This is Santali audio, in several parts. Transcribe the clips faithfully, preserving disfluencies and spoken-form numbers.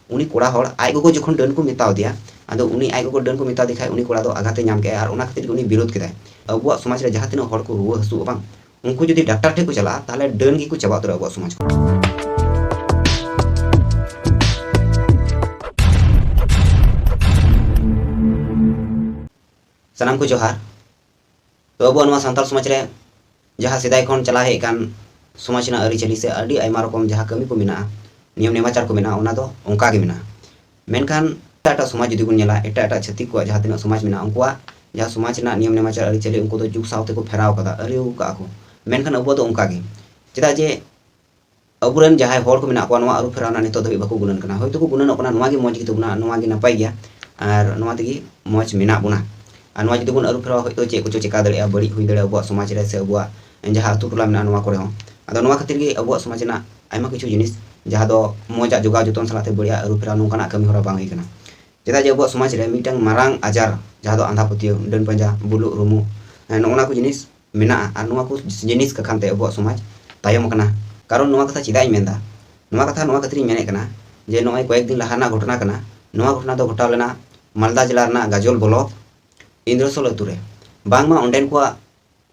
ᱩᱱᱤ ᱠᱚᱲᱟ ᱦᱚᱲ ᱟᱡ ᱜᱚᱜᱚ ᱡᱚᱠᱷᱚᱱ ᱰᱟᱹᱱ ᱠᱚ ᱢᱮᱛᱟᱣ ᱫᱮᱭᱟ, ᱟᱫᱚ ᱩᱱᱤ ᱟᱡ ᱜᱚᱜᱚ ᱰᱟᱹᱱ ᱠᱚ ᱢᱮᱛᱟᱣ ᱫᱮ ᱠᱷᱟᱡ, ᱩᱱᱤ ᱠᱚᱲᱟ ᱫᱚ ᱟᱜᱷᱟᱛᱮ ᱧᱟᱢ ᱠᱮᱜᱼᱟ ᱟᱨ ᱚᱱᱟ ᱠᱷᱟᱹᱛᱤᱨ ᱜᱮ ᱩᱱᱤ ᱵᱤᱨᱳᱫ ᱠᱮᱫᱟᱭ᱾ ᱟᱵᱚᱣᱟᱜ ᱥᱚᱢᱟᱡᱽ ᱨᱮ ᱡᱟᱦᱟᱸ ᱛᱤᱱᱟᱹᱜ ᱦᱚᱲ ᱠᱚ ᱨᱩᱣᱟᱹ ᱦᱟᱹᱥᱩᱜᱼᱟ ᱵᱟᱝ, ᱩᱱᱠᱩ ᱡᱩᱫᱤ ᱰᱟᱠᱛᱟᱨ ᱴᱷᱮᱡ ᱠᱚ ᱪᱟᱞᱟᱜᱼᱟ, ᱛᱟᱦᱞᱮ ᱰᱟᱹᱱ ᱜᱮᱠᱚ ᱪᱟᱵᱟ ᱩᱛᱟᱹᱨᱟ ᱟᱵᱚᱣᱟᱜ ᱥᱚᱢᱟᱡᱽ ᱠᱷᱚᱱ᱾ ᱥᱟᱱᱟᱢ ᱠᱚ ᱡᱚᱦᱟᱨ᱾ ᱛᱚ, ᱟᱵᱚᱣᱟᱜ ᱱᱚᱣᱟ ᱥᱟᱱᱛᱟᱲ ᱥᱚᱢᱟᱡᱽ ᱨᱮ ᱡᱟᱦᱟᱸ ᱥᱮᱫᱟᱭ ᱠᱷᱚᱱ ᱪᱟᱞᱟᱣ ᱦᱮᱡ ᱟᱠᱟᱱ ᱥᱚᱢᱟᱡᱽ ᱨᱮᱱᱟᱜ ᱟᱹᱨᱤᱪᱟᱹᱞᱤ ᱥᱮ ᱟᱹᱰᱤ ᱟᱭᱢᱟ ᱨᱚᱠᱚᱢ ᱡᱟᱦᱟᱸ ᱠᱟᱹᱢᱤ ᱠᱚ ᱢᱮᱱᱟᱜᱼᱟ, ᱱᱤᱭᱚᱢ ᱱᱮᱢᱟᱪᱟᱨ ᱠᱚ ᱢᱮᱱᱟᱜᱼᱟ, ᱚᱱᱟ ᱫᱚ ᱚᱱᱠᱟ ᱜᱮ ᱢᱮᱱᱟᱜᱼᱟ᱾ ᱢᱮᱱᱠᱷᱟᱱ ᱮᱴᱟᱜ ᱮᱴᱟᱜ ᱥᱚᱢᱟᱡᱽ ᱡᱩᱫᱤ ᱵᱚᱱ ᱧᱮᱞᱟ, ᱮᱴᱟᱜ ᱮᱴᱟᱜ ᱪᱷᱟᱹᱛᱤᱠ ᱠᱚᱣᱟᱜ ᱡᱟᱦᱟᱸ ᱛᱤᱱᱟᱹᱜ ᱥᱚᱢᱟᱡᱽ ᱢᱮᱱᱟᱜᱼᱟ, ᱩᱱᱠᱩᱣᱟᱜ ᱡᱟᱦᱟᱸ ᱥᱚᱢᱟᱡᱽ ᱨᱮᱱᱟᱜ ᱱᱤᱭᱚᱢ ᱱᱮᱢᱟᱪᱟᱨ ᱟᱹᱨᱤᱪᱟᱹᱞᱤ, ᱩᱱᱠᱩ ᱫᱚ ᱡᱩᱜᱽ ᱥᱟᱶ ᱛᱮᱠᱚ ᱯᱷᱮᱨᱟᱣ ᱠᱟᱫᱟ, ᱟᱹᱨᱤ ᱟᱹᱜᱩ ᱠᱟᱜᱼᱟ ᱠᱚ᱾ ᱢᱮᱱᱠᱷᱟᱱ ᱟᱵᱚᱣᱟᱜ ᱫᱚ ᱚᱱᱠᱟ ᱜᱮ᱾ ᱪᱮᱫᱟᱜ ᱡᱮ ᱟᱵᱚᱨᱮᱱ ᱡᱟᱦᱟᱸᱭ ᱦᱚᱲ ᱠᱚ ᱢᱮᱱᱟᱜ ᱠᱚᱣᱟ, ᱱᱚᱣᱟ ᱟᱹᱨᱩ ᱯᱷᱮᱨᱟᱣ ᱨᱮᱱᱟᱜ ᱱᱤᱛᱚᱜ ᱫᱷᱟᱹᱵᱤᱡ ᱵᱟᱠᱚ ᱜᱩᱱᱟᱹᱱ ᱠᱟᱱᱟ᱾ ᱦᱚᱭᱛᱳ ᱠᱚ ᱜᱩᱱᱟᱹᱱᱚᱜ ᱠᱟᱱᱟ, ᱱᱚᱣᱟ ᱜᱮ ᱢᱚᱡᱽ ᱜᱮ ᱛᱟᱵᱚᱱᱟ, ᱱᱚᱣᱟ ᱜᱮ ᱱᱟᱯᱟᱭ ᱜᱮᱭᱟ, ᱟᱨ ᱱᱚᱣᱟ ᱛᱮᱜᱮ ᱢᱚᱡᱽ ᱢᱮᱱᱟᱜ ᱵᱚᱱᱟ᱾ ᱟᱨ ᱱᱚᱣᱟ ᱡᱩᱫᱤ ᱵᱚᱱ ᱟᱹᱨᱩ ᱯᱷᱮᱨᱟᱣᱟ, ᱦᱚᱭᱛᱳ ᱪᱮᱫ ᱠᱚᱪᱚ ᱪᱮᱠᱟ ᱫᱟᱲᱮᱭᱟᱜᱼᱟ, ᱵᱟᱹᱲᱤᱡ ᱦᱩᱭ ᱫᱟᱲᱮᱭᱟᱜᱼᱟ ᱟᱵᱚᱣᱟᱜ ᱥᱚᱢᱟᱡᱽ ᱨᱮ ᱥᱮ ᱟᱵᱚᱣᱟᱜ ᱡᱟᱦᱟᱸ ᱟᱹᱛᱩ ᱴᱚᱞᱟ ᱢᱮᱱᱟᱜᱼᱟ, ᱱᱚᱣᱟ ᱠᱚᱨᱮ ᱦᱚᱸ᱾ ᱟᱫᱚ ᱱᱚᱣᱟ ᱠᱷᱟᱹᱛᱤᱨ ᱜᱮ ᱟᱵᱚᱣᱟᱜ ᱥᱚᱢᱟᱡᱽ ᱨᱮᱱᱟᱜ ᱟᱭᱢᱟ ᱠᱤᱪᱷᱩ ᱡᱤᱱᱤᱥ, ᱡᱟᱦᱟᱸ ᱫᱚ ᱢᱚᱡᱽ ᱟᱜ ᱡᱚᱜᱟᱣ ᱡᱚᱛᱚᱱ ᱥᱟᱞᱟᱜ ᱛᱮ ᱵᱟᱹᱲᱤᱡ ᱟᱜ ᱟᱹᱨᱩ ᱯᱷᱮᱨᱟᱣ, ᱱᱚᱝᱠᱟᱱᱟᱜ ᱠᱟᱹᱢᱤ ᱦᱚᱨᱟ ᱵᱟᱝ ᱦᱩᱭ ᱠᱟᱱᱟ᱾ ᱪᱮᱫᱟᱜ ᱡᱮ ᱟᱵᱚᱣᱟᱜ ᱥᱚᱢᱟᱡᱽ ᱨᱮ ᱢᱤᱫᱴᱟᱝ ᱢᱟᱨᱟᱝ ᱟᱡᱟᱨ, ᱡᱟᱦᱟᱸ ᱫᱚ ᱟᱸᱫᱷᱟ ᱯᱟᱹᱛᱭᱟᱹᱣ, ᱰᱟᱹᱱ ᱯᱟᱸᱡᱟ, ᱵᱩᱞᱩᱜ ᱨᱩᱢᱩᱜ, ᱦᱮᱸ, ᱱᱚᱜᱼᱚ ᱱᱟ ᱠᱚ ᱡᱤᱱᱤᱥ ᱢᱮᱱᱟᱜᱼᱟ᱾ ᱟᱨ ᱱᱚᱣᱟ ᱠᱚ ᱡᱤᱱᱤᱥ ᱠᱟᱠᱷᱟᱱ ᱛᱮ ᱟᱵᱚᱣᱟᱜ ᱥᱚᱢᱟᱡᱽ ᱛᱟᱭᱚᱢ ᱟᱠᱟᱱᱟ᱾ ᱠᱟᱨᱚᱱ ᱱᱚᱣᱟ ᱠᱟᱛᱷᱟ ᱪᱮᱫᱟᱜ ᱤᱧ ᱢᱮᱱᱫᱟ? ᱱᱚᱣᱟ ᱠᱟᱛᱷᱟ ᱱᱚᱣᱟ ᱠᱷᱟᱹᱛᱤᱨ ᱤᱧ ᱢᱮᱱᱮᱫ ᱠᱟᱱᱟ ᱡᱮ ᱱᱚᱜᱼᱚᱭ ᱠᱚᱭᱮᱠ ᱫᱤᱱ ᱞᱟᱦᱟ ᱨᱮᱱᱟᱜ ᱜᱷᱚᱴᱚᱱᱟ ᱠᱟᱱᱟ᱾ ᱱᱚᱣᱟ ᱜᱷᱚᱴᱚᱱᱟ ᱫᱚ ᱜᱷᱚᱴᱟᱣ ᱞᱮᱱᱟ ᱢᱟᱞᱫᱟ ᱡᱮᱞᱟ ᱨᱮᱱᱟᱜ ᱜᱟᱡᱚᱞ ᱵᱞᱚᱠ ᱤᱱᱫᱨᱚᱥᱳᱞ ᱟᱹᱛᱩ ᱨᱮ᱾ ᱵᱟᱝᱢᱟ ᱚᱸᱰᱮᱱ ᱠᱚᱣᱟᱜ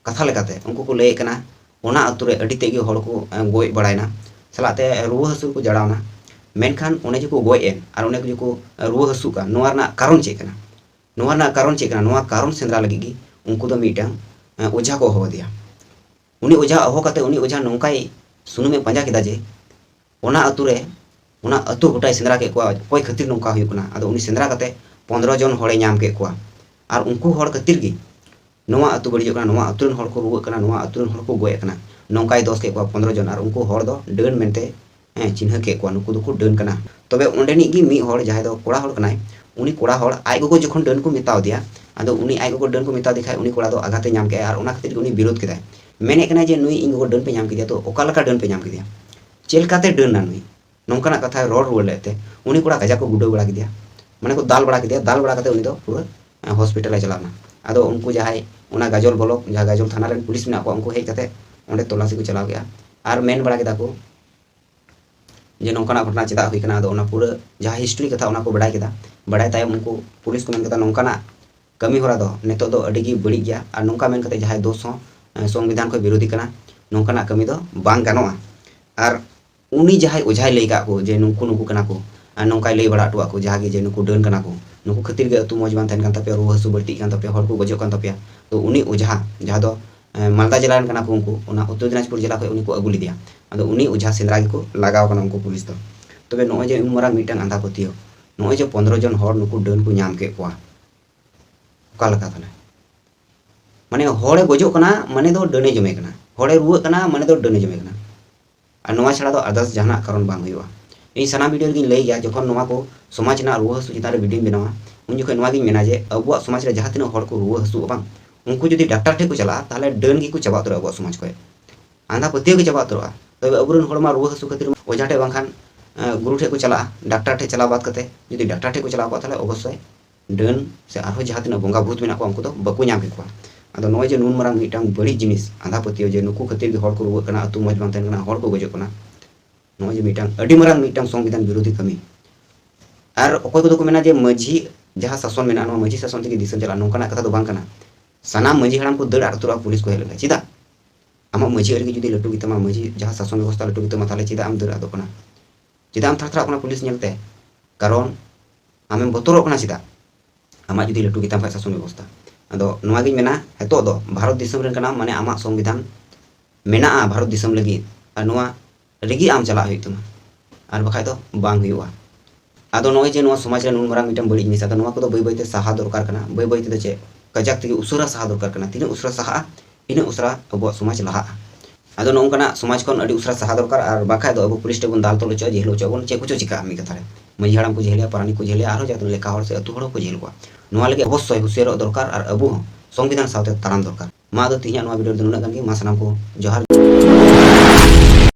ᱠᱟᱛᱷᱟ ᱞᱮᱠᱟᱛᱮ ᱩᱱᱠᱩ ᱠᱚ ᱞᱟᱹᱭᱮᱫ ᱠᱟᱱᱟ, ᱚᱱᱟ ᱟᱹᱛᱩ ᱨᱮ ᱟᱹᱰᱤ ᱛᱮᱫ ᱜᱮ ᱦᱚᱲ ᱠᱚ, ᱮ, ᱜᱚᱡ ᱵᱟᱲᱟᱭᱮᱱᱟ, ᱥᱟᱞᱟᱜ ᱛᱮ ᱨᱩᱣᱟᱹ ᱦᱟᱹᱥᱩ ᱨᱮᱠᱚ ᱡᱟᱲᱟᱣᱱᱟ᱾ ᱢᱮᱱᱠᱷᱟᱱ ᱚᱱᱮ ᱡᱮᱠᱚ ᱜᱚᱡ ᱮᱱ ᱟᱨ ᱚᱱᱮ ᱡᱮᱠᱚ ᱨᱩᱣᱟᱹ ᱦᱟᱹᱥᱩᱜ ᱠᱟᱱ, ᱱᱚᱣᱟ ᱨᱮᱱᱟᱜ ᱠᱟᱨᱚᱱ ᱪᱮᱫ ᱠᱟᱱᱟ? ᱱᱚᱣᱟ ᱨᱮᱱᱟᱜ ᱠᱟᱨᱚᱱ ᱪᱮᱫ ᱠᱟᱱᱟ? ᱱᱚᱣᱟ ᱠᱟᱨᱚᱱ ᱥᱮᱸᱫᱽᱨᱟ ᱞᱟᱹᱜᱤᱫ ᱜᱮ ᱩᱱᱠᱩ ᱫᱚ ᱢᱤᱫᱴᱟᱝ, ᱮ, ᱚᱡᱷᱟ ᱠᱚ ᱦᱚᱦᱚ ᱟᱫᱮᱭᱟ᱾ ᱩᱱᱤ ᱚᱡᱷᱟ ᱦᱚᱦᱚ ᱠᱟᱛᱮ ᱩᱱᱤ ᱚᱡᱷᱟ ᱱᱚᱝᱠᱟᱭ ᱥᱩᱱᱩᱢᱮ ᱯᱟᱸᱡᱟ ᱠᱮᱫᱟ ᱡᱮ ᱚᱱᱟ ᱟᱹᱛᱩ ᱨᱮ, ᱚᱱᱟ ᱟᱹᱛᱩ ᱜᱚᱴᱟᱭ ᱥᱮᱸᱫᱽᱨᱟ ᱠᱮᱫ ᱠᱚᱣᱟ, ᱚᱠᱚᱭ ᱠᱷᱟᱹᱛᱤᱨ ᱱᱚᱝᱠᱟ ᱦᱩᱭᱩᱜ ᱠᱟᱱᱟ᱾ ᱟᱫᱚ ᱩᱱᱤ ᱥᱮᱸᱫᱽᱨᱟ ᱠᱟᱛᱮ ᱯᱚᱱᱫᱽᱨᱚ ᱡᱚᱱ ᱦᱚᱲᱮ ᱧᱟᱢ ᱠᱮᱫ ᱠᱚᱣᱟ᱾ ᱟᱨ ᱩᱱᱠᱩ ᱦᱚᱲ ᱠᱷᱟᱹᱛᱤᱨ ᱜᱮ ᱱᱚᱣᱟ ᱟᱹᱛᱩ ᱵᱟᱹᱲᱤᱡᱚᱜ ᱠᱟᱱᱟ, ᱱᱚᱣᱟ ᱟᱹᱛᱩ ᱨᱮᱱ ᱦᱚᱲ ᱠᱚ ᱨᱩᱣᱟᱹᱜ ᱠᱟᱱᱟ, ᱱᱚᱣᱟ ᱟᱹᱛᱩ ᱨᱮᱱ ᱦᱚᱲ ᱠᱚ ᱜᱚᱡ ᱟᱠᱟᱱᱟ᱾ ᱱᱚᱝᱠᱟᱭ ᱫᱳᱥ ᱠᱮᱫ ᱠᱚᱣᱟ ᱯᱚᱱᱫᱽᱨᱚ ᱡᱚᱱ, ᱟᱨ ᱩᱱᱠᱩ ᱦᱚᱲ ᱫᱚ ᱰᱟᱹᱱ ᱢᱮᱱᱛᱮ, ᱦᱮᱸ, ᱪᱤᱱᱦᱟᱹ ᱠᱮᱫ ᱠᱚᱣᱟ, ᱱᱩᱠᱩ ᱫᱚᱠᱚ ᱰᱟᱹᱱ ᱠᱟᱱᱟ᱾ ᱛᱚᱵᱮ ᱚᱸᱰᱮᱱᱤᱡ ᱜᱮ ᱢᱤᱫ ᱦᱚᱲ, ᱡᱟᱦᱟᱸᱭ ᱫᱚ ᱠᱚᱲᱟ ᱦᱚᱲ ᱠᱟᱱᱟᱭ, ᱩᱱᱤ ᱠᱚᱲᱟ ᱦᱚᱲ ᱟᱡ ᱜᱚᱜᱚ ᱡᱚᱠᱷᱚᱱ ᱰᱟᱹᱱ ᱠᱚ ᱢᱮᱛᱟᱣ ᱫᱮᱭᱟ, ᱟᱫᱚ ᱩᱱᱤ ᱟᱡ ᱜᱚᱜᱚ ᱰᱟᱹᱱ ᱠᱚ ᱢᱮᱛᱟᱣ ᱫᱮ ᱠᱷᱟᱡ, ᱩᱱᱤ ᱠᱚᱲᱟ ᱫᱚ ᱟᱜᱷᱟᱛᱮ ᱧᱟᱢ ᱠᱮᱫᱼᱟ ᱟᱨ ᱚᱱᱟ ᱠᱷᱟᱹᱛᱤᱨ ᱜᱮ ᱩᱱᱤ ᱵᱤᱨᱳᱫ ᱠᱮᱫᱟᱭ᱾ ᱢᱮᱱᱮᱫ ᱠᱟᱱᱟᱭ ᱡᱮ, "ᱱᱩᱭ ᱤᱧ ᱜᱚᱜᱚ ᱰᱟᱹᱱ ᱯᱮ ᱧᱟᱢ ᱠᱮᱫᱮᱭᱟ, ᱛᱚ ᱚᱠᱟ ᱞᱮᱠᱟ ᱰᱟᱹᱱ ᱯᱮ ᱧᱟᱢ ᱠᱮᱫᱮᱭᱟ? ᱪᱮᱫ ᱞᱮᱠᱟᱛᱮ ᱰᱟᱹᱱ ᱱᱟ ᱱᱩᱭ?" ᱱᱚᱝᱠᱟᱱᱟᱜ ᱠᱟᱛᱷᱟᱭ ᱨᱚᱲ ᱨᱩᱣᱟᱹᱲ ᱞᱮᱫ ᱛᱮ, ᱩᱱᱤ ᱠᱚᱲᱟ ᱠᱟᱡᱟᱠ ᱠᱚ ᱜᱩᱰᱟᱹᱣ ᱵᱟᱲᱟ ᱠᱮᱫᱮᱭᱟ, ᱢᱟᱱᱮ ᱠᱚ ᱫᱟᱞ ᱵᱟᱲᱟ ᱠᱮᱫᱮᱭᱟ᱾ ᱫᱟᱞ ᱵᱟᱲᱟ ᱠᱟᱛᱮ ᱩᱱᱤ ᱫᱚ ᱯᱩᱨᱟᱹ, ᱮ, ᱦᱚᱥᱯᱤᱴᱟᱞ ᱮ ᱪᱟᱞᱟᱣ ᱮᱱᱟ᱾ ᱟᱫᱚ ᱩᱱᱠᱩ ᱡᱟᱦᱟᱸᱭ ᱚᱱᱟ ᱜᱟᱡᱚᱞ ᱵᱞᱚᱠ, ᱡᱟᱦᱟᱸ ᱜᱟᱡᱚᱞ ᱛᱷᱟᱱᱟ ᱨᱮᱱ ᱯᱩᱞᱤᱥ ᱢᱮᱱᱟᱜ ᱠᱚᱣᱟ, ᱩᱱᱠᱩ ᱦᱮᱡ ᱠᱟᱛᱮ ᱚᱸᱰᱮ ᱛᱚᱞᱟᱥᱤ ᱠᱚ ᱪᱟᱞᱟᱣ ᱠᱮᱫᱼᱟ ᱟᱨ ᱢᱮᱱ ᱵᱟᱲᱟ ᱠᱮᱫᱟ ᱠᱚ, ᱡᱮ ᱱᱚᱝᱠᱟᱱᱟᱜ ᱜᱷᱚᱴᱚᱱᱟ ᱪᱮᱫᱟᱜ ᱦᱩᱭ ᱠᱟᱱᱟ᱾ ᱟᱫᱚ ᱚᱱᱟ ᱯᱩᱨᱟᱹ ᱡᱟᱦᱟᱸ ᱦᱤᱥᱴᱨᱤ ᱠᱟᱛᱷᱟ, ᱚᱱᱟ ᱠᱚ ᱵᱟᱰᱟᱭ ᱠᱮᱫᱟ᱾ ᱵᱟᱰᱟᱭ ᱛᱟᱭᱚᱢ ᱩᱱᱠᱩ ᱯᱩᱞᱤᱥ ᱠᱚ ᱢᱮᱱ ᱠᱮᱫᱟ, ᱱᱚᱝᱠᱟᱱᱟᱜ ᱠᱟᱹᱢᱤ ᱦᱚᱨᱟ ᱫᱚ ᱱᱤᱛᱚᱜ ᱫᱚ ᱟᱹᱰᱤ ᱜᱮ ᱵᱟᱹᱲᱤᱡ ᱜᱮᱭᱟ, ᱟᱨ ᱱᱚᱝᱠᱟ ᱢᱮᱱ ᱠᱟᱛᱮ ᱡᱟᱦᱟᱸᱭ ᱫᱳᱥ ᱦᱚᱸ, ᱮ, ᱥᱚᱝᱵᱤᱫᱷᱟᱱ ᱠᱷᱚᱱ ᱵᱤᱨᱳᱫᱷᱤ ᱠᱟᱱᱟ, ᱱᱚᱝᱠᱟᱱᱟᱜ ᱠᱟᱹᱢᱤ ᱫᱚ ᱵᱟᱝ ᱜᱟᱱᱚᱜᱼᱟ᱾ ᱟᱨ ᱩᱱᱤ ᱡᱟᱦᱟᱸᱭ ᱚᱡᱷᱟᱭ ᱞᱟᱹᱭ ᱠᱟᱜ ᱠᱚ ᱡᱮ ᱱᱩᱠᱩ ᱱᱩᱠᱩ ᱠᱟᱱᱟ ᱠᱚ, ᱟᱨ ᱱᱚᱝᱠᱟᱭ ᱞᱟᱹᱭ ᱵᱟᱲᱟ ᱦᱚᱴᱚᱣᱟᱜ ᱠᱚ ᱡᱟᱦᱟᱸ ᱜᱮ ᱡᱮ ᱱᱩᱠᱩ ᱰᱟᱹᱱ ᱠᱟᱱᱟ ᱠᱚ, ᱱᱩᱠᱩ ᱠᱷᱟᱹᱛᱤᱨ ᱜᱮ ᱟᱹᱛᱩ ᱢᱚᱡᱽ ᱵᱟᱝ ᱛᱟᱦᱮᱱ ᱠᱟᱱ ᱛᱟᱯᱮᱭᱟ, ᱨᱩᱣᱟᱹ ᱦᱟᱹᱥᱩ ᱵᱟᱹᱲᱛᱤᱜ ᱠᱟᱱ ᱛᱟᱯᱮᱭᱟ, ᱦᱚᱲ ᱠᱚ ᱜᱚᱡᱚᱜ ᱠᱟᱱ ᱛᱟᱯᱮᱭᱟ᱾ ᱛᱚ ᱩᱱᱤ ᱚᱡᱷᱟ, ᱡᱟᱦᱟᱸ ᱫᱚ, ᱮ, ᱢᱟᱞᱫᱟ ᱡᱮᱞᱟ ᱨᱮᱱ ᱠᱟᱱᱟ ᱠᱚ ᱩᱱᱠᱩ, ᱚᱱᱟ ᱩᱛᱛᱚᱨ ᱫᱤᱱᱟᱡᱽᱯᱩᱨ ᱡᱮᱞᱟ ᱠᱷᱚᱱ ᱩᱱᱤ ᱠᱚ ᱟᱹᱜᱩ ᱞᱮᱫᱮᱭᱟ᱾ ᱟᱫᱚ ᱩᱱᱤ ᱚᱡᱷᱟ ᱥᱮᱸᱫᱽᱨᱟ ᱜᱮᱠᱚ ᱞᱟᱜᱟᱣ ᱠᱟᱱᱟ ᱩᱱᱠᱩ ᱯᱩᱞᱤᱥ ᱫᱚ᱾ ᱛᱚᱵᱮ ᱱᱚᱜᱼᱚᱭ ᱡᱮ ᱩᱱ ᱢᱟᱨᱟᱝ ᱢᱤᱫᱴᱟᱝ ᱟᱸᱫᱷᱟ ᱯᱟᱹᱛᱭᱟᱹᱣ, ᱱᱚᱜᱼᱚᱭ ᱡᱮ ᱯᱚᱱᱫᱽᱨᱚ ᱡᱚᱱ ᱦᱚᱲ ᱱᱩᱠᱩ ᱰᱟᱹᱱ ᱠᱚ ᱧᱟᱢ ᱠᱮᱫ ᱠᱚᱣᱟ, ᱚᱠᱟ ᱞᱮᱠᱟ ᱛᱟᱦᱞᱮ? ᱢᱟᱱᱮ ᱦᱚᱲᱮ ᱜᱚᱡᱚᱜ ᱠᱟᱱᱟ ᱢᱟᱱᱮ ᱫᱚ ᱰᱟᱹᱱᱮ ᱡᱚᱢᱮ ᱠᱟᱱᱟ, ᱦᱚᱲᱮ ᱨᱩᱣᱟᱹᱜ ᱠᱟᱱᱟ ᱢᱟᱱᱮ ᱫᱚ ᱰᱟᱹᱱᱮ ᱡᱚᱢᱮ ᱠᱟᱱᱟ᱾ ᱟᱨ ᱱᱚᱣᱟ ᱪᱷᱟᱲᱟ ᱫᱚ others ᱡᱟᱦᱟᱱᱟᱜ ᱠᱟᱨᱚᱱ ᱵᱟᱝ ᱦᱩᱭᱩᱜᱼᱟ᱾ ᱤᱧ ᱥᱟᱱᱟᱢ video ᱨᱮᱜᱤᱧ ᱞᱟᱹᱭ ᱜᱮᱭᱟ, ᱡᱚᱠᱷᱚᱱ ᱱᱚᱣᱟ ᱠᱚ ᱥᱚᱢᱟᱡᱽ ᱨᱮᱱᱟᱜ ᱨᱩᱣᱟᱹ ᱦᱟᱹᱥᱩ ᱪᱮᱛᱟᱱ ᱨᱮ videoᱧ ᱵᱮᱱᱟᱣᱟ, ᱩᱱ ᱡᱚᱠᱷᱚᱱ ᱱᱚᱣᱟ ᱜᱤᱧ ᱢᱮᱱᱟ ᱡᱮ ᱟᱵᱚᱣᱟᱜ ᱥᱚᱢᱟᱡᱽ ᱨᱮ ᱡᱟᱦᱟᱸ ᱛᱤᱱᱟᱹᱜ ᱦᱚᱲ ᱠᱚ ᱨᱩᱣᱟᱹ ᱦᱟᱹᱥᱩᱜᱼᱟ ᱵᱟᱝ, ᱩᱱᱠᱩ ᱡᱩᱫᱤ ᱰᱟᱠᱛᱟᱨ ᱴᱷᱮᱱ ᱠᱚ ᱪᱟᱞᱟᱜᱼᱟ, ᱛᱟᱦᱞᱮ ᱰᱟᱹᱱ ᱜᱮᱠᱚ ᱪᱟᱵᱟ ᱩᱛᱟᱹᱨᱚᱜᱼᱟ ᱟᱵᱚᱣᱟᱜ ᱥᱚᱢᱟᱡᱽ ᱠᱷᱚᱱ᱾ ᱟᱸᱫᱷᱟ ᱯᱟᱹᱛᱭᱟᱹᱣ ᱜᱮ ᱪᱟᱵᱟ ᱩᱛᱟᱹᱨᱚᱜᱼᱟ᱾ ᱛᱚᱵᱮ ᱟᱵᱚᱨᱮᱱ ᱦᱚᱲ ᱢᱟ ᱨᱩᱣᱟᱹ ᱦᱟᱹᱥᱩ ᱠᱷᱟᱹᱛᱤᱨ ᱚᱡᱷᱟ ᱴᱷᱮᱱ ᱵᱟᱝᱠᱷᱟᱱ, ᱮ, ᱜᱩᱨᱩ ᱴᱷᱮᱱ ᱠᱚ ᱪᱟᱞᱟᱜᱼᱟ, ᱰᱟᱠᱛᱟᱨ ᱴᱷᱮᱱ ᱪᱟᱞᱟᱣ ᱵᱟᱫ ᱠᱟᱛᱮ᱾ ᱡᱩᱫᱤ ᱰᱟᱠᱛᱟᱨ ᱴᱷᱮᱱ ᱠᱚ ᱪᱟᱞᱟᱣ ᱠᱚᱜᱼᱟ, ᱛᱟᱦᱞᱮ ᱚᱵᱚᱥᱥᱳᱭ ᱰᱟᱹᱱ ᱥᱮ ᱟᱨᱦᱚᱸ ᱡᱟᱦᱟᱸ ᱛᱤᱱᱟᱹᱜ ᱵᱚᱸᱜᱟ ᱵᱷᱩᱛ ᱢᱮᱱᱟᱜ ᱠᱚᱣᱟ, ᱩᱱᱠᱩ ᱫᱚ ᱵᱟᱠᱚ ᱧᱟᱢ ᱠᱮᱠᱚᱣᱟ᱾ ᱟᱫᱚ ᱱᱚᱜᱼᱚᱭ ᱡᱮ ᱱᱩᱱ ᱢᱟᱨᱟᱝ ᱢᱤᱫᱴᱟᱝ ᱵᱟᱹᱲᱤᱡ ᱡᱤᱱᱤᱥ, ᱟᱸᱫᱷᱟ ᱯᱟᱹᱛᱭᱟᱹᱣ, ᱡᱮ ᱱᱩᱠᱩ ᱠᱷᱟᱹᱛᱤᱨ ᱜᱮ ᱦᱚᱲ ᱠᱚ ᱨᱩᱣᱟᱹᱜ ᱠᱟᱱᱟ, ᱟᱹᱛᱩ ᱢᱚᱡᱽ ᱵᱟᱝ ᱛᱟᱦᱮᱱ ᱠᱟᱱᱟ, ᱦᱚᱲ ᱠᱚ ᱜᱚᱡᱚᱜ ᱠᱟᱱᱟ, ᱱᱚᱜᱼᱚᱭ ᱡᱮ ᱢᱤᱫᱴᱟᱝ ᱟᱹᱰᱤ ᱢᱟᱨᱟᱝ ᱢᱤᱫᱴᱟᱝ ᱥᱚᱝᱵᱤᱫᱷᱟᱱ ᱵᱤᱨᱳᱫᱷᱤ ᱠᱟᱹᱢᱤ᱾ ᱟᱨ ᱚᱠᱚᱭ ᱠᱚᱫᱚ ᱠᱚ ᱢᱮᱱᱟ ᱡᱮ ᱢᱟᱹᱡᱷᱤ ᱡᱟᱦᱟᱸ ᱥᱟᱥᱚᱱ ᱢᱮᱱᱟᱜᱼᱟ, ᱱᱚᱣᱟ ᱢᱟᱹᱡᱷᱤ ᱥᱟᱥᱚᱱ ᱛᱮᱜᱮ ᱫᱤᱥᱚᱢ ᱪᱟᱞᱟᱜᱼᱟ, ᱱᱚᱝᱠᱟᱱᱟᱜ ᱠᱟᱛᱷᱟ ᱫᱚ ᱵᱟᱝ ᱠᱟᱱᱟ᱾ ᱥᱟᱱᱟᱢ ᱢᱟᱹᱡᱷᱤ ᱦᱟᱲᱟᱢ ᱠᱚ ᱫᱟᱹᱲ ᱟᱫ ᱩᱛᱟᱹᱨᱚᱜᱼᱟ ᱯᱩᱞᱤᱥ ᱠᱚ ᱦᱮᱡ ᱞᱮᱱᱠᱷᱟᱱ᱾ ᱪᱮᱫᱟᱜ? ᱟᱢᱟᱜ ᱢᱟᱹᱡᱷᱤ ᱟᱹᱨᱤ ᱜᱮ ᱡᱩᱫᱤ ᱞᱟᱹᱴᱩ ᱜᱮᱛᱟᱢᱟ, ᱢᱟᱹᱡᱷᱤ ᱡᱟᱦᱟᱸ ᱥᱟᱥᱚᱱ ᱵᱮᱵᱚᱥᱛᱷᱟ ᱞᱟᱹᱴᱩ ᱜᱮᱛᱟᱢᱟ, ᱛᱟᱦᱞᱮ ᱪᱮᱫᱟᱜ ᱮᱢ ᱫᱟᱹᱲ ᱟᱫᱚᱜ ᱠᱟᱱᱟ? ᱪᱮᱫᱟᱜ ᱮᱢ ᱛᱷᱟᱨ ᱛᱷᱟᱨᱟᱜ ᱠᱟᱱᱟ ᱯᱩᱞᱤᱥ ᱧᱮᱞᱛᱮ? ᱠᱟᱨᱚᱱ ᱟᱢᱮᱢ ᱵᱚᱛᱚᱨᱚᱜ ᱠᱟᱱᱟ᱾ ᱪᱮᱫᱟᱜ? ᱟᱢᱟᱜ ᱡᱩᱫᱤ ᱞᱟᱹᱴᱩ ᱜᱮᱛᱟᱢ ᱠᱷᱟᱡ ᱥᱟᱥᱚᱱ ᱵᱮᱵᱚᱥᱛᱷᱟ᱾ ᱟᱫᱚ ᱱᱚᱣᱟ ᱜᱤᱧ ᱢᱮᱱᱟ, ᱱᱤᱛᱚᱜ ᱫᱚ ᱵᱷᱟᱨᱚᱛ ᱫᱤᱥᱚᱢ ᱨᱮᱱ ᱠᱟᱱᱟᱢ, ᱢᱟᱱᱮ ᱟᱢᱟᱜ ᱥᱚᱝᱵᱤᱫᱷᱟᱱ ᱢᱮᱱᱟᱜᱼᱟ ᱵᱷᱟᱨᱚᱛ ᱫᱤᱥᱚᱢ ᱞᱟᱹᱜᱤᱫ, ᱟᱨ ᱱᱚᱣᱟ ᱨᱮᱜᱮ ᱟᱢ ᱪᱟᱞᱟᱜ ᱦᱩᱭᱩᱜ ᱛᱟᱢᱟ, ᱟᱨ ᱵᱟᱠᱷᱟᱡ ᱫᱚ ᱵᱟᱝ ᱦᱩᱭᱩᱜᱼᱟ᱾ ᱟᱫᱚ ᱱᱚᱜᱼᱚᱭ ᱡᱮ ᱱᱚᱣᱟ ᱥᱚᱢᱟᱡᱽ ᱨᱮ ᱱᱩᱱ ᱢᱟᱨᱟᱝ ᱢᱤᱫᱴᱟᱝ ᱵᱟᱹᱲᱤᱡ ᱡᱤᱱᱤᱥ, ᱟᱫᱚ ᱱᱚᱣᱟ ᱠᱚᱫᱚ ᱵᱟᱹᱭ ᱵᱟᱹᱭ ᱛᱮ ᱥᱟᱦᱟ ᱫᱚᱨᱠᱟᱨ ᱠᱟᱱᱟ, ᱵᱟᱹᱭ ᱵᱟᱹᱭ ᱛᱮᱫᱚ ᱪᱮᱫ, ᱠᱟᱡᱟᱠ ᱛᱮᱜᱮ ᱩᱥᱟᱹᱨᱟ ᱥᱟᱦᱟ ᱫᱚᱨᱠᱟᱨ ᱠᱟᱱᱟ᱾ ᱛᱤᱱᱟᱹᱜ ᱩᱥᱟᱹᱨᱟ ᱥᱟᱦᱟᱜᱼᱟ, ᱤᱱᱟᱹᱜ ᱩᱥᱟᱹᱨᱟ ᱟᱵᱚᱣᱟᱜ ᱥᱚᱢᱟᱡᱽ ᱞᱟᱦᱟᱜᱼᱟ᱾ ᱟᱫᱚ ᱱᱚᱜᱼᱚ ᱱᱚᱝᱠᱟᱱᱟᱜ ᱥᱚᱢᱟᱡᱽ ᱠᱷᱚᱱ ᱟᱹᱰᱤ ᱩᱥᱟᱹᱨᱟ ᱥᱟᱦᱟ ᱫᱚᱨᱠᱟᱨ, ᱟᱨ ᱵᱟᱠᱷᱟᱡ ᱫᱚ ᱟᱵᱚ ᱯᱩᱞᱤᱥ ᱴᱷᱮᱱ ᱵᱚᱱ ᱫᱟᱞ ᱛᱚᱞ ᱦᱚᱪᱚᱜᱼᱟ, ᱡᱮᱦᱮᱞ ᱦᱚᱪᱚᱜᱼᱟ ᱵᱚᱱ, ᱪᱮᱫ ᱠᱚᱪᱚ ᱪᱤᱠᱟᱹᱜᱼᱟ ᱢᱤᱫ ᱠᱟᱛᱷᱟ ᱨᱮ᱾ ᱢᱟᱹᱡᱷᱤ ᱦᱟᱲᱟᱢ ᱠᱚ ᱡᱮᱦᱮᱞᱮᱭᱟ, ᱯᱟᱨᱟᱱᱤᱠ ᱠᱚ ᱡᱮᱦᱮᱞᱮᱭᱟ, ᱟᱨᱦᱚᱸ ᱡᱟᱦᱟᱸ ᱛᱤᱱᱟᱹᱜ ᱞᱮᱠᱷᱟ ᱦᱚᱲ ᱥᱮ ᱟᱹᱛᱩ ᱦᱚᱲ ᱦᱚᱸᱠᱚ ᱡᱮᱦᱮᱞ ᱠᱚᱣᱟ᱾ ᱱᱚᱣᱟ ᱞᱟᱹᱜᱤᱫ ᱚᱵᱚᱥᱥᱳᱭ ᱦᱩᱥᱭᱟᱹᱨᱚᱜ ᱫᱚᱨᱠᱟᱨ, ᱟᱨ ᱟᱵᱚ ᱦᱚᱸ ᱥᱚᱝᱵᱤᱫᱷᱟᱱ ᱥᱟᱶᱛᱮ ᱛᱟᱲᱟᱢ ᱫᱚᱨᱠᱟᱨ᱾ ᱢᱟ ᱟᱫᱚ ᱛᱮᱦᱮᱧᱟᱜ ᱱᱚᱣᱟ video ᱨᱮᱫᱚ ᱱᱩᱱᱟᱹᱜ ᱜᱟᱱ ᱜᱮ᱾ ᱢᱟ ᱥᱟᱱᱟᱢ ᱠᱚ ᱡᱚᱦᱟᱨ᱾